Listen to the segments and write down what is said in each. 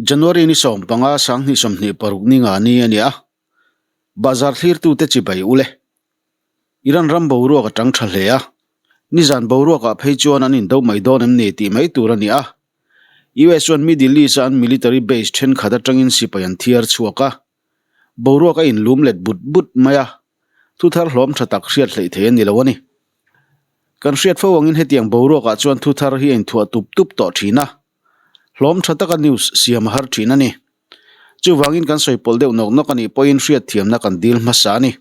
January ni 15 2026 ni nga ni a ni a, Bazar thlirtute chibai ule. Iran ram boruak a tang tha hle a, nizan boruakah phei chuan an indo mai dawn em ni tih mai tur a ni a. US chuan Middle East-a an military base thenkhat atangin sipai an thiar chhuak a, boruak a inlum let but but mai a, thu thar hlawm tha tak hriat hleih thei a ni lo a ni. Kan hriat fo angin hetiang boruakah chuan thu thar hi a inthuah tup tup tawh thin a, hlawm tha taka news siam a har thin a ni. Chuvangin kan sawi pawlh deuh nawk nawk a nih pawhin hriatthiamna kan dil hmasa a ni.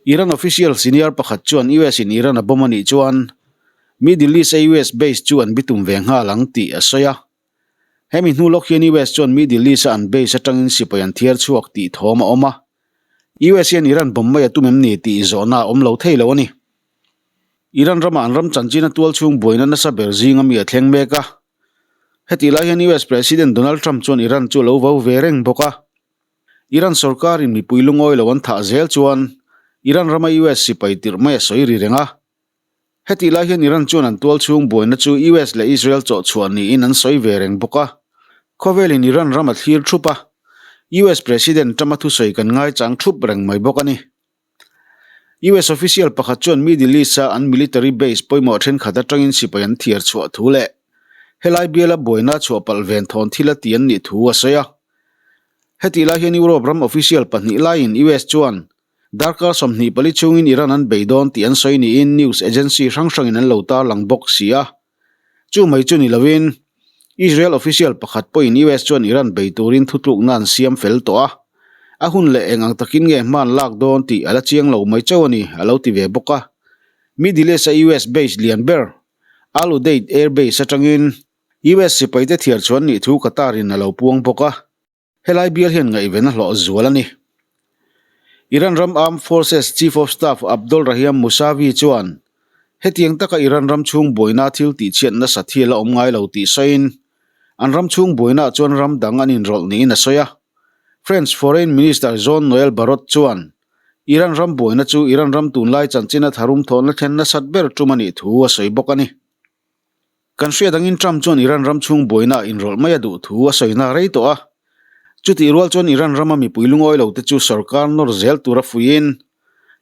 Iran official senior pakhat chuan US in Iran a bomb a nih chuan Middle East a US base chu an bitum ve nghal ang tih a sawi a. Hemi hnu lawk hian US chuan Middle East a an base atangin sipai an thiar chhuak tih thawm a awm a. US hian Iran bomb mai a tum em ni tih zawhna a awm lo thei lo a ni. Iran ramah an ram chanchin a tual chhung buaina nasa ber zinga mi a thleng mek a. Hetih lai hian US President Donald Trump chuan Iran chu a lo vo ve reng bawk a. Iran sorkarin mipui lungawi lo an thah zel chuan Iran rama US sipai tirh mai a sawi ri reng a. Hetih lai hian Iran chuan an tual chhung buaina chu US leh Israel chawhchhuah niin an sawi ve reng bawk a. Khawvelin Iran ram a thlir thup a, US President Trump-a thusawi kan ngaichang thup reng mai bawk a ni. US official pakhat chuan Middle East-a an military base pawimawh thenkhat atangin sipai an thiar chhuah thu leh helai biala buaina chhuah palh ven thawn thil a ti an nih thu a sawi a. Hetih lai hian Europe ram official pahnih laiin US chuan darkar 24 chhungin Iran an bei dawn tih an sawi niin news agency hrang hrangin an lo tarlang bawk si a. Chu mai chu ni lovin Israel official pakhat pawhin US chuan Iran bei turin thutlukna an siam fel tawh a, a hun leh eng ang takin nge hman lak dawn tih a la chiang lo mai chauh a ni a lo ti ve bawk a. Middle East-a US base lian ber Al Udeid Air Base atangin US sipaite thiar chuan nih thu Qatar in a lo puang bawk a, helai bial hian ngaihven a hlawh zual a ni. Iran ram Armed Forces Chief of Staff Abdolrahim Mousavi chuan hetiang taka Iran ram chhung buaina thil tihchhiat nasat hi a la awm ngai lo tih sawiin an ram chhung buainaah chuan ram dang an inrawlh niin a sawi a. French Foreign Minister Jean-Noel Barrot chuan Iran ram buaina chu Iran ram tunlai chanchina tharum thawhna thlen nasat ber tum a nih thu a sawi bawk a ni. Kan hriat angin Trump chuan Iran ram chhung buaina inrawlh mai a duh thu a sawi na rei tawh a. Chutih rual chuan Iran rama mipui lungawi lo te chu sorkar nawr zel tura fuiin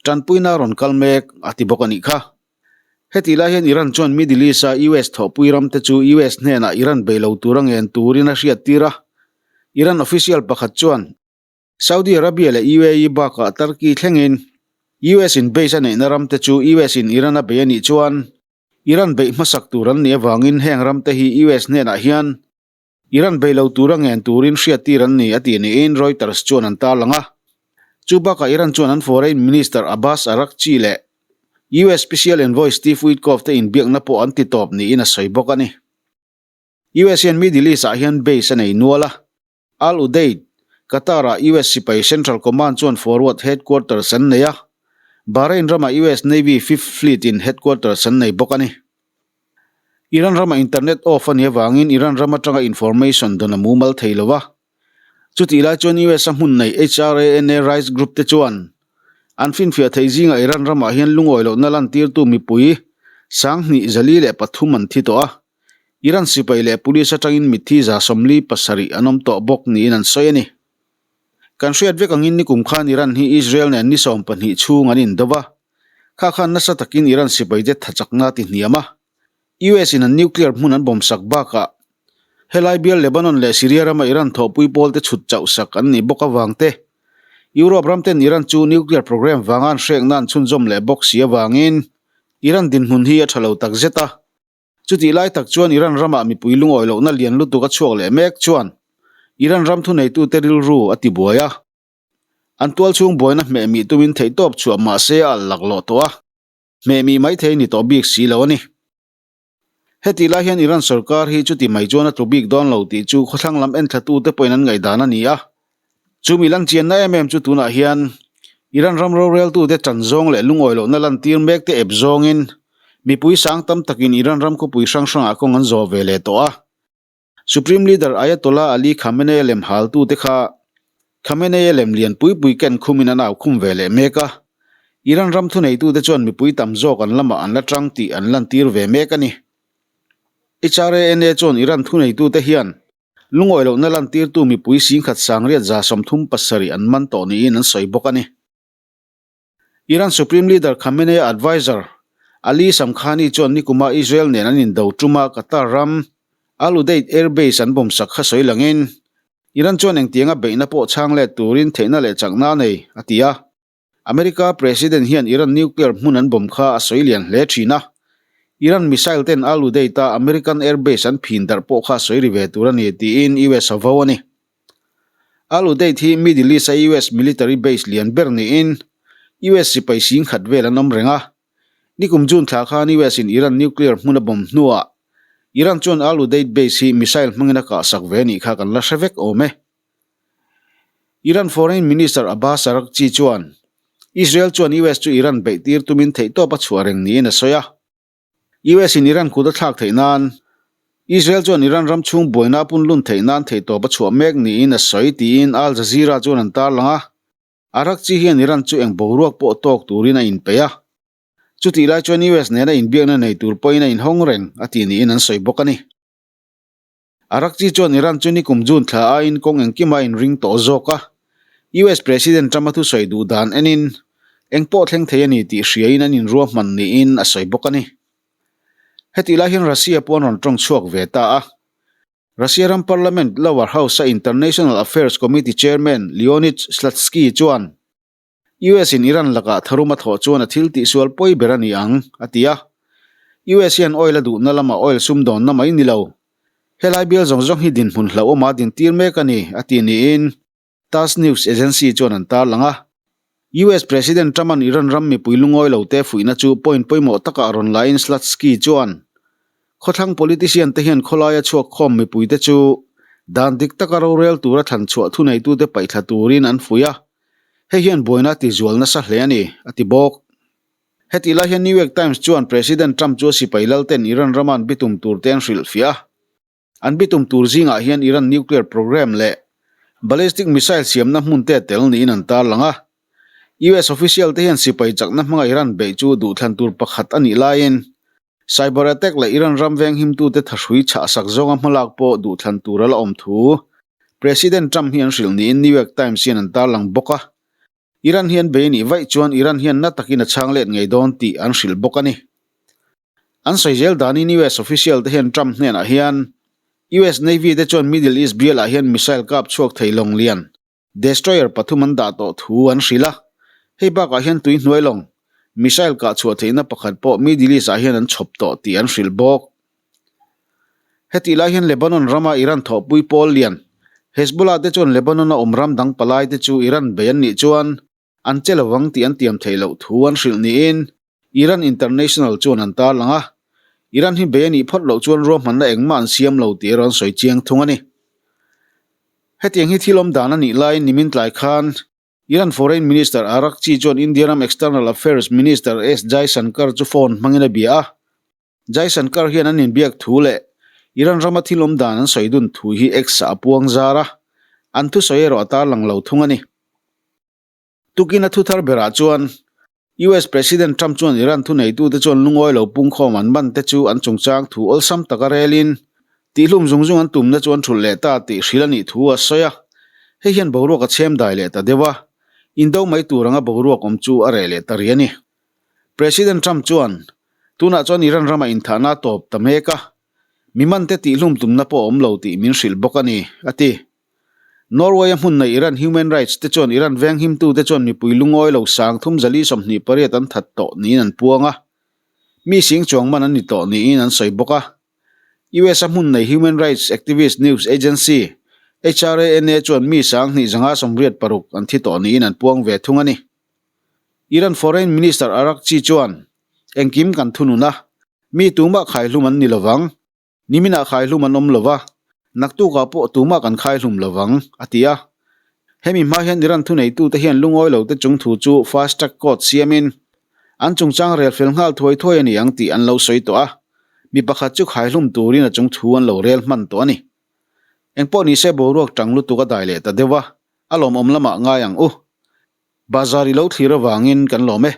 tanpuina a rawn kal mek a ti bawk a nih kha. Hetih lai hian Iran chuan Middle East-a US thawhpui ram te chu US hnenah Iran bei lo tura ngen turin a hriattir a. Iran official pakhat chuan Saudi Arabia leh UAE bakah Turkey thlengin US in base a neihna ram te chu US in Iran a bei a nih chuan Iran beih hmasak tur an nih avangin heng ramte hi US hnenah hian Iran bei lo tura ngen turin hriattir an ni a tih niin Reuters chuan an tarlang a. Chu bakah Iran chuan an Foreign Minister Abbas Araghchi leh US Special Envoy Steve Witkoff te inbiakna pawh an ti tawp niin a sawi bawk a ni. US hian Middle East-ah hian base a nei nual a. Al Udeid, Qatar-ah US sipai Central Command chuan Forward Headquarters an nei a, Bahrain ramah US Navy Fifth Fleet-in headquarters an nei bawk a ni. Iran ramah internet off a nih avangin Iran ram atanga information dawn a mumal thei lo a. Chutih lai chuan US-a hmun nei HRANA Rights Group te chuan an finfiah theih zingah Iran ramah hian lungawi lohna lantirtu mipui 2403 an thi tawh a. Iran sipai leh police atangin mitthi 47 an awm tawh bawk niin an sawi a ni. Kan hriat vek angin nikum khan Iran hi Israel nen ni 20 chhung an indo va, kha khan nasa takin Iran sipaite thachakna a ti hniam a. US in an nuclear hmun an bawmsak bakah helai bial Lebanon leh Syria rama Iran thawhpui pawlte chhut chauhsak an nih bawk avang te, Europe ramten Iran chu nuclear program vanga an hrekna an chhunzawm leh bawk si avangin Iran dinhmun hi a tha lo takzet a. Chutih lai tak chuan Iran ramah mipui lungawi lohna lian lutuk a chhuak leh mek chuan Iran ram thuneitute rilru a ti buai a. An tualchhung buaina hmehmih tumin theihtawp chhuah mah se a alh laklawh tawh a, hmehmih mai thei ni tawh bik si lo a ni. Hetih lai hian Iran sorkar hi chuti mai chuan a tlu bik dawn lo tih chu khawthlang lam enthlatute pawhin an ngaihdan a ni a. Chu mi lanchianna em em chu tunah hian Iran ram roreltute tan zawng leh lungawi lohna lantir mekte ep zawngin mipui sang tam takin Iran ram khawpui hrang hrangah kawng an zawh ve leh tawh a. Supreme Leader Ayatollah Ali Khamenei lem haltute kha Khamenei lem lian pui pui ken khumin an au khum ve leh mek a. Iran ram thuneitute chuan mipui tam zawk an lamah an la tang tih an lantir ve mek a ni. HRANA chuan Iran thuneitute hian. Lungawi lohna lantirtu mipui 10,000 137 an man tawh niin an sawi bawk a ni. Iran Supreme Leader Khamenei-a adviser Ali Shamkhani chuan nikuma Israel nen an indo tuma Qatar ram Al Udeid Air Base an bomb sak kha sawi langin Iran chuan engtianga beihna pawh chhang let turin theihna leh chakna a nei, a ti a. America President hian Iran nuclear hmun an bomb kha a sawi lian hle thin a. Iran missile ten Al Udeid-a American Air Base an phin darh pawh kha sawi ri ve tur a ni tiin US a vo a ni. Al Udeid hi Middle East-a US military base lian ber niin US sipai 10,000 vel an awm reng a. Nikum June thla khan US in Iran nuclear hmun a bomb hnuah Iran chuan Al Udeid base hi missile hmangin a kahsak ve nih kha kan la hre vek awm e. Iran Foreign Minister Abbas Araghchi chuan Israel chuan US chu Iran beih tir tumin theihtawp a chhuah reng niin a sawi a. US in Iran kut a thlak theih nan Israel chuan Iran ram chhung buaina a punlun theih nan theihtawp a chhuah mek niin a sawi tiin Al Jazeera chuan an tarlang a. Araghchi hian Iran chu eng boruak pawh tawk turin a inpeih a. Chutih lai chuan US nena inbiakna nei tur pawhin a inhawng reng a ti niin an sawi bawk a ni. Araghchi chuan Iran chu nikum June thla aiin kawng engkim a inring tawh zawk a, US President Trump-a thusawi duh dan enin eng pawh thleng thei a ni tih hriain an inruahman niin a sawi bawk a ni. Hetih lai hian Russia pawh an rawn tawng chhuak ve ta a. Russia ram Parliament lower house-a International Affairs Committee Chairman Leonid Slutsky chuan, US in Iran lakah tharum a thawh chuan a thil tihsual pawi ber a ni ang, a ti a. US hian oil a duhna lamah oil sumdawnna mai ni lo. Helai bial zawng zawng hi dinhmun hlauhawma dintir mek a ni, a ti niin TASS news agency chuan an tarlang a. US President Trump-a'n Iran ram mipui lungawi lote fuihna chu point pawimawh takah a rawn laiin Slutsky chuan khawthlang politician te hian khawlaia chhuak khawm mipuite chu dan dik taka rorel tura thlan chhuah thuneitute paihthla turin an fuih a. Hei hian buaina a tizual nasa hle a ni, a ti bawk. Hetih lai hian New York Times chuan President Trump chu a sipai lalten Iran rama an bitum tur te an hrilhfiah a. An bitum tur zingah hian Iran nuclear program leh ballistic missile siamna hmun te tel niin an tarlang a. US official te hian sipai chakna hmanga Iran beih chu duhthlan tur pakhat a nih laiin Cyber attack leh Iran ram venghimtute thahrui chhahsak zawnga hmalak pawh duhthlan tur a la awm thu President Trump hi an hrilh niin New York Times hian an tarlang bawk a. Iran hian bei nih vaih chuan Iran hian na takin a chhang let ngei dawn tih an hrilh bawk a ni. An sawi zel danin US official te hian Trump hnenah hian US Navy te chuan Middle East bialah hian missile kap chhuak thei lawng lian Destroyer pathum an dah tawh thu an hrilh a, hei bakah hian tui hnuai lawng, missile kah chhuah theihna pakhat pawh Middle East ah hian an chhawp tawh tih an hrilh bawk. Hetih lai hian Lebanon rama Iran thawhpui pawl lian, Hezbollah te chuan Lebanon a awm ram dang palai te chu Iran bei an nih chuan an che lovang tih an tiam theih loh thu an hrilh niin Iran International chuan an tarlang a, Iran hi bei a nih phawt loh chuan ruahmanna engmah an siam lo tih erawh an sawi chiang thung a ni. Hetiang hi thil awm dan a nih laiin nimin tlai khan Iran Foreign Minister Araghchi chuan India ram External Affairs Minister S Jaishankar chu phone hmangin a bia a. Jaishankar hian an inbiak thu leh Iran rama thil awm dan an sawi dun thu hi X-ah a puang zar a, an thusawi erawh a tarlang lo thung a ni. Tukin a thuthar berah chuan US President Trump chuan Iran thuneitute chuan lungawi lo pungkhawm an man te chu an chungchang thu awlsam taka relin tihlum zung zung an tumna chu an thulh leh ta tih hrilh a nih thu a sawi a. Hei hian boruak a chhem dai leh ta deuh a, indo mai tur anga boruak awm chu a reh leh ta rih a ni. President Trump chuan, Tunah chuan Iran ramah inthahna a tawp ta mek a, mi mante tihlum tumna pawh a awm lo tih min hrilh bawk a ni, a ti. Norway-a hmun nei Iran human rights te chuan Iran venghimtute chuan mipui lungawi lo 3428 an that tawh niin an puang a, mi sing chuang man an ni tawh niin an sawi bawk a. US-a hmun nei human rights activist news agency HRANA chuan mi 2586 an thi tawh niin an puang ve thung a ni. Iran Foreign Minister Araghchi chuan, Engkim kan thunun a, mi tumah khaihlum an ni lovang. Niminah khaihlum an awm lo va, naktukah pawh tumah kan khaihlum lo vang, a ti a. Hemi hma hian Iran thuneitute hian lungawi lote chung thu chu fast track court siamin an chungchang rel fel nghal thuai thuai a ni ang tih an lo sawi tawh a, mi pakhat chu khaihlum turin a chung thu an lo rel hman tawh a ni. Engpawh nise boruak tang lutuk a dai leh ta deuh a, a lawmawm lamah ngai ang u. Bazar i lo thlir avangin kan lawm e.